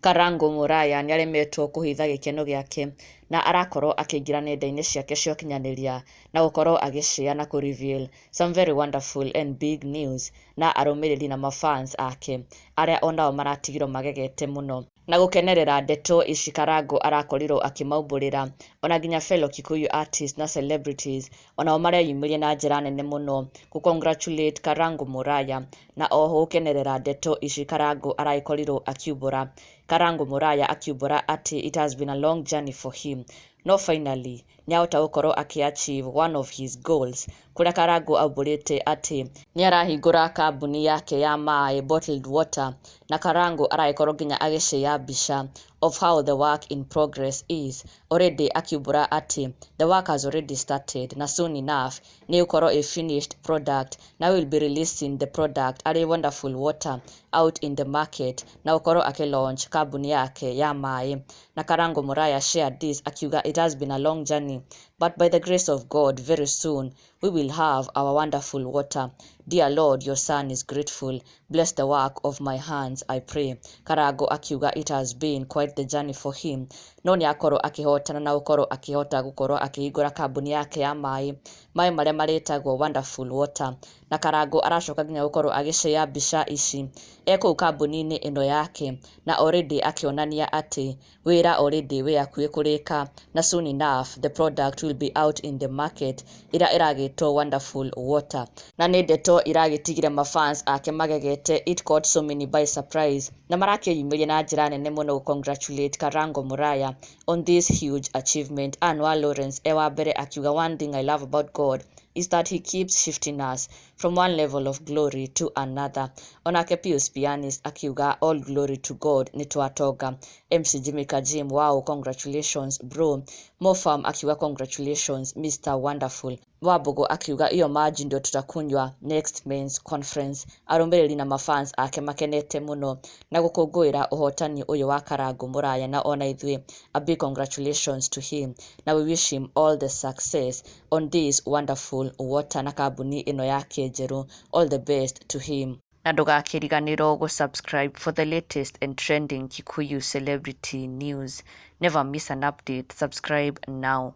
Karango Muraya nĩaremetwo kũhitha gĩkeno gĩake na arakorwo akĩingĩra nenda-inĩ ciake cia ũkinyanĩria na gũkorwo agĩ share na kũ reveal some very wonderful and big news na arũmĩrĩri na mafans ake arĩa onao maratigirwo magegete mũno na gũkenerera ndeto ici Karango arakorirwo akĩmaumbũrĩra. Ona nginya fellow Kikuyu artists na celebrities onao mareyumĩria na njĩra nene mũno gũ congratulate Karango Muraya na oho gũkenerera ndeto ici Karango aragĩkorirwo akiumbũra. Karango Muraya akiumbũra atĩ it has been a long journey for him, no finally nĩahota gũkorwo akĩ achieve one of his goals, kũrĩa Karango aumbũrĩte atĩ nĩarahingũra kambuni yake ya maĩ, bottled water. Na Karango aragĩkorwo nginya agĩ share mbica of how the work in progress is already, akiumbũra atĩ the work has already started na soon enough nĩ ĩgũkorwo ĩ finished product na will be releasing the product arĩ Wonderful Water out in the market na gũkorwo akĩ launch kambuni yake ya maĩ. Na Karango Muraya shared this akiuga, "It has been a long journey, but by the grace of God, very soon we will have our wonderful water. Dear Lord, your son is grateful. Bless the work of my hands, I pray." Karango akiuga it has been quite the journey for him, no nĩ akorwo akĩhotana na gũkorwo akĩhota gũkorwo akĩhingũra kambuni yake ya maĩ, maĩ marĩa marĩtagwo Wonderful Water. Na Karango aracoka nginya gũkorwo agĩ share mbica ici e kũu kambuni-inĩ ĩno yake na already akĩonania atĩ wĩra already wĩ hakuhĩ kũrĩka na soon enough the product will be out in the market ĩrĩa ĩragĩtwo Wonderful Water. Na nĩ ndeto iragĩtigire mafans ake magegete. It caught so many by surprise na marakĩyumĩria na njĩra nene mũno congratulate Karango Muraya on this huge achievement. Anwar Lawrence e wa mbere akiuga, "One thing I love about God is that he keeps shifting us from one level of glory to another." Onake Pius Pianist akiuga, "All glory to God, nĩ twatonga." MC Jimmy Kajim, "Wow, congratulations, bro." Mofam akiuga, "Congratulations, Mr Wonderful." Wambugu akiuga, "Iyo maji ndio tutakunywa next men's conference." Arũmĩrĩri na mafans ake makenete mũno na gũkũngũĩra ũhotani ũyũ wa Karango Muraya, na ona ithuĩ a big congratulations to him na we wish him all the success on this wonderful water na kambuni ĩno yake njerũ. All the best to him, na ndũgakĩriganĩrwo gũ-subscribe for the latest and trending Kikuyu celebrity news. Never miss an update. Subscribe now.